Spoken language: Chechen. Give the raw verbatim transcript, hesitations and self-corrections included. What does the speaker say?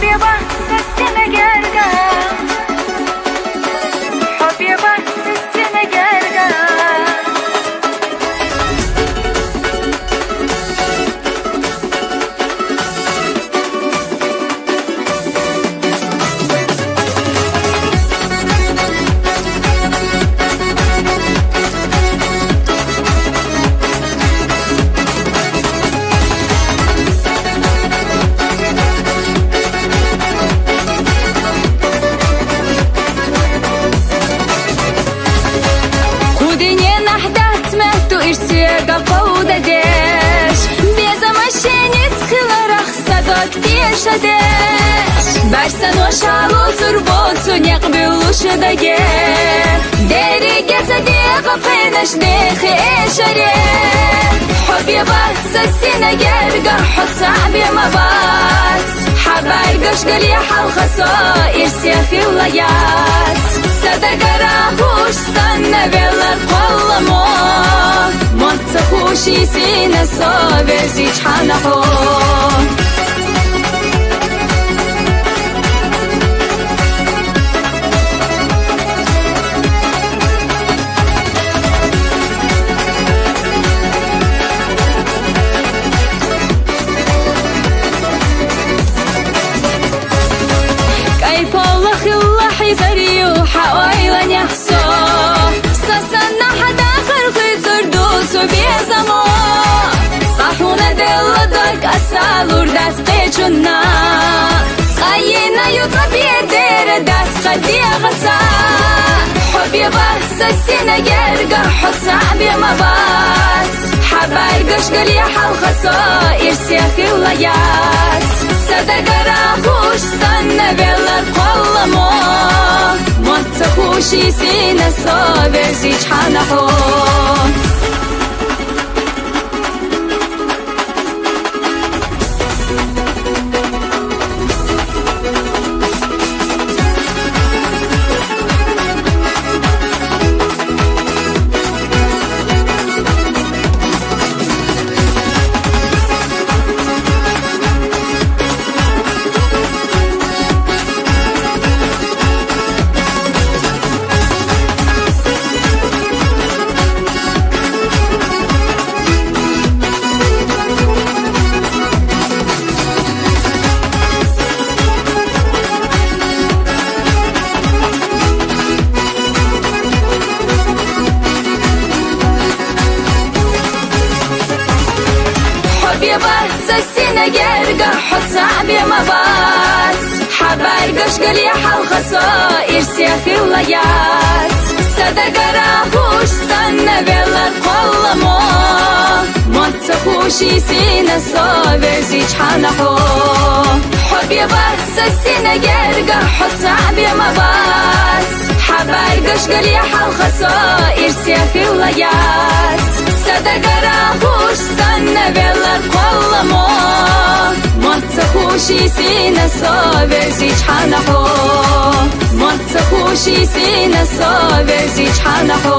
Хьобе бац сенагерга, хьобе бац сенагерга. Кху дунен ахь дац метта ирсега къовдадеш, безам шеницӀ хиларах са дог тешадеш. Барсано шалузур бо цу некъ буьллуш даге, дерриге са дегӀ пхенаш дехи эшаре. Хьобе бац сенагерга, хьо цаӀ бе ма бац. Хьа бӀаргаш гале хьалха со ирсе хилла яц. Са дагара хуш санна велар кхолламо, мотт ца хуш йисина со верзичхьана хьо. КӀай-пола хилла хьизар ю хьа ойланехь со. Са санна хьа дахар хуьйцур ду цу безамо. Цкъа хьуна делла дог аса лур дац кхечунна. Цкъа йина ю цӀа бедер дац кхадегӀаса. Хьобе бац сенагерга, хьо цаӀ бе ма бац. Хьа бӀаргаш гале хьалха со ирсе хилла яц. Са дагара хуш санна велар кхолламо, мотт ца хуш йисина со верзичхьана хьо. Хьобе бац сенагерга, хьо цаӀ бе ма бац. Хьа бӀаргаш гале хьалха со ирсе хилла яц. Са дагара хуш санна велар кхолламо, мотт ца хуш йисина со верзичхьана хьо. Хьобе бац сенагерга, хьо цаӀ бе ма бац. Хьа бӀаргаш гале хьалха со ирсе хилла яц. Са дагара хуш санна велар кхолламо, мотт ца хуш йисина со верзичхьана хьо. Мотт ца хуш йисина со верзичхьана хьо.